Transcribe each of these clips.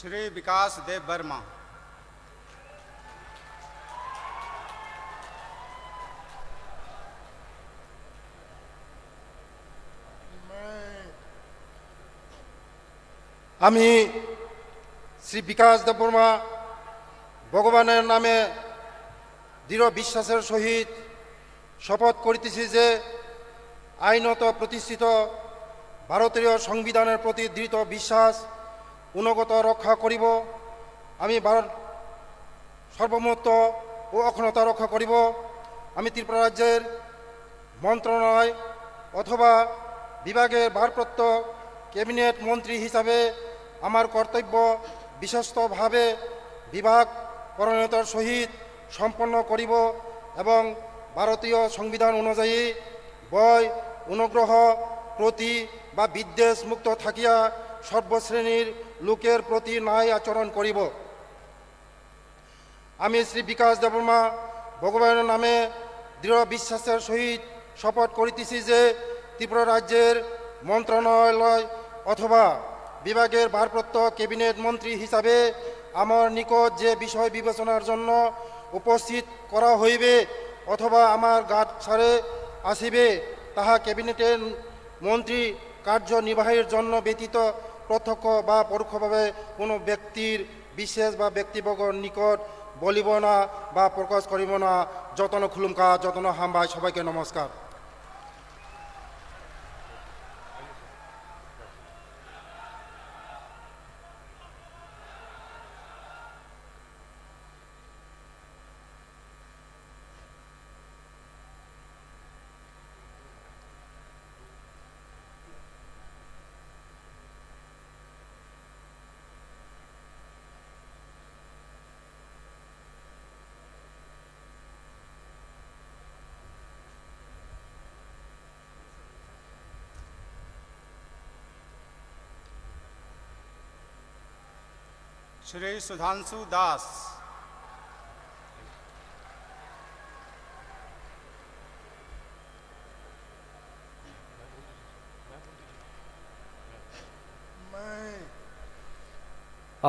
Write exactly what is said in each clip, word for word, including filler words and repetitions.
Shri Vikas Dev Verma. আমি শ্রী বিকাশ দেববর্মা ভগবানের নামে দৃঢ় বিশ্বাসের সহিত শপথ করিতেছি যে আইনত প্রতিষ্ঠিত ভারতীয় সংবিধানের প্রতি দৃঢ় বিশ্বাস গুণগত রক্ষা করিব। আমি ভারত সার্বভৌমত্ব ও অখণ্ডতা রক্ষা করিব। আমি ত্রিপুরা রাজ্যের মন্ত্রণালয় অথবা বিভাগের ভারপ্রাপ্ত ক্যাবিনেট মন্ত্রী হিসাবে আমার কর্তব্য বিশ্বস্তভাবে বিভাগ পরায়ণতার সহিত সম্পন্ন করিব এবং ভারতীয় সংবিধান অনুযায়ী ভয়, অনুগ্রহ, প্রতি বা বিদ্বেষ মুক্ত থাকিয়া সর্বশ্রেণীর লোকের প্রতি ন্যায় আচরণ করিব। আমি শ্রী বিকাশ দেববর্মা ভগবানের নামে দৃঢ় বিশ্বাসের সহিত শপথ করিতেছি যে ত্রিপুরা রাজ্যের মন্ত্রণালয় অথবা বিভাগের ভারপ্রাপ্ত ক্যাবিনেট মন্ত্রী হিসাবে আমার নিকট যে বিষয় বিবেচনার জন্য উপস্থিত করা হইবে অথবা আমার গাত ছাড়ে আসিবে, তাহা ক্যাবিনেটের মন্ত্রী কার্য নির্বাহের জন্য ব্যতীত প্রত্যক্ষ বা পরোক্ষভাবে কোনো ব্যক্তির বিশেষ বা ব্যক্তিবর্গর নিকট বলিব না বা প্রকাশ করিব না। যতন খুলুমকা, যতন হামবাই, সবাইকে নমস্কার। Shri Sudhanshu Das.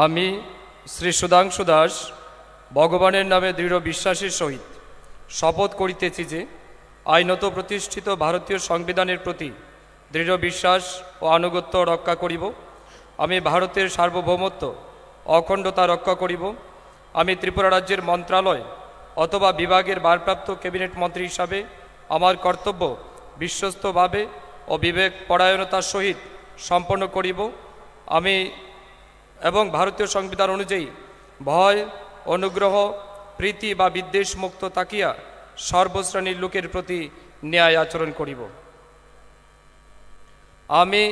আমি শ্রী সুধাংশু দাস ভগবানের নামে দৃঢ় বিশ্বাসের সহিত শপথ করিতেছি যে আইনত প্রতিষ্ঠিত ভারতীয় সংবিধানের প্রতি দৃঢ় বিশ্বাস ও আনুগত্য রক্ষা করিব। আমি ভারতের সার্বভৌমত্ব, অখণ্ডতা রক্ষা করিব। আমি ত্রিপুরা রাজ্যের মন্ত্রণালয় অথবা বিভাগের ভারপ্রাপ্ত ক্যাবিনেট মন্ত্রী হিসাবে আমার কর্তব্য বিশ্বস্তভাবে ও বিবেক পরায়ণতার সহিত সম্পন্ন করিব। আমি এবং ভারতীয় সংবিধান অনুযায়ী ভয়, অনুগ্রহ, প্রীতি বা বিদ্বেষ মুক্ত থাকিয়া সর্বশ্রেণীর লোকের প্রতি ন্যায় আচরণ করিব। আমি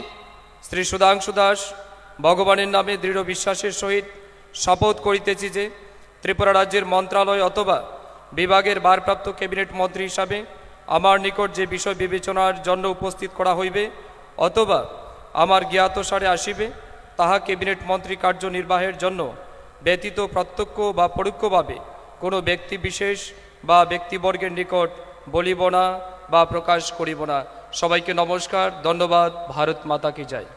শ্রী সুধাংশু দাস ভগবানের নামে দৃঢ় বিশ্বাসের সহিত শপথ করিতেছি যে ত্রিপুরা রাজ্যের মন্ত্রণালয় অথবা বিভাগের ভারপ্রাপ্ত ক্যাবিনেট মন্ত্রী হিসাবে আমার নিকট যে বিষয় বিবেচনার জন্য উপস্থিত করা হইবে অথবা আমার জ্ঞাতসারে আসিবে, তাহা ক্যাবিনেট মন্ত্রী কার্য নির্বাহের জন্য ব্যতীত প্রত্যক্ষ বা পরোক্ষভাবে কোনো ব্যক্তি বিশেষ বা ব্যক্তিবর্গের নিকট বলিব না বা প্রকাশ করিব না। সবাইকে নমস্কার, ধন্যবাদ। ভারত মাতা কি জয়।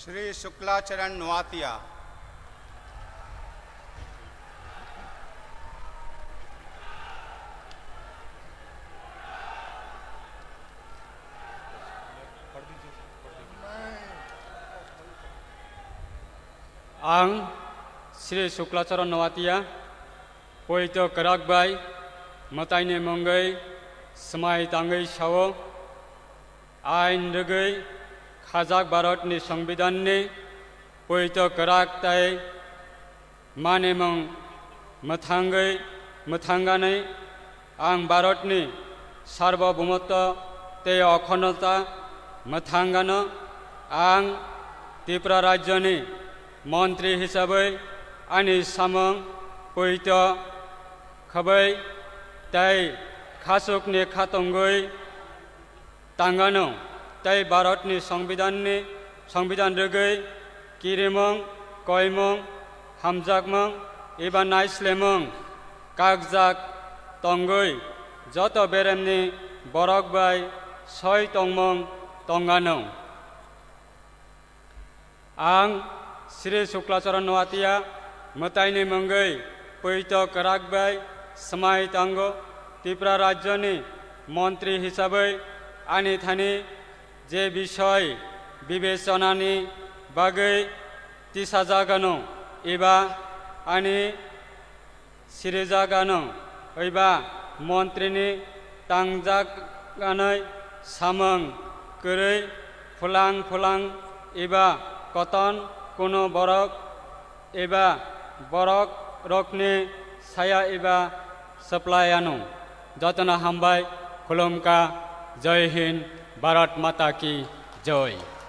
Shri Shukla Charan Noatia. Ang Shri Shukla Charan Noatia, poito kwrak bai mwtaini mungwi swmai tangwi sao, ain rwgwi khajak Bharatni Songbidanni poito kwrak tai manimung mwthangwi mwthanganai ang Bharatni sarbobomoto tei okhonoto Mwthangano ang Tripura rajyoni montri hisabwi ani samung poito khwbwi tei khasukni khatungwi tangano tei Bharatni Songbidanni, Songbidan rwgwi kirimung, koimung, hamjakmung eba naislemung kakjak tongwi joto beremni borok bai soi tongmung tongano. Ang Sri Suklacharan Noatia mwtaini mungwi poito kwrak bai swmai tango, Tripura rajyoni montri hisabwi ani thani je bisoi bibechanani bagwi tisajagano eba ani sirijagano eba montrini tangjaganai samung kwrwi phulang phulang eba koton kuno borok eba borok rokni saya eba supply ano. Jotono hambai khulumka. Jai Hind, Bharat Mata Ki Jai.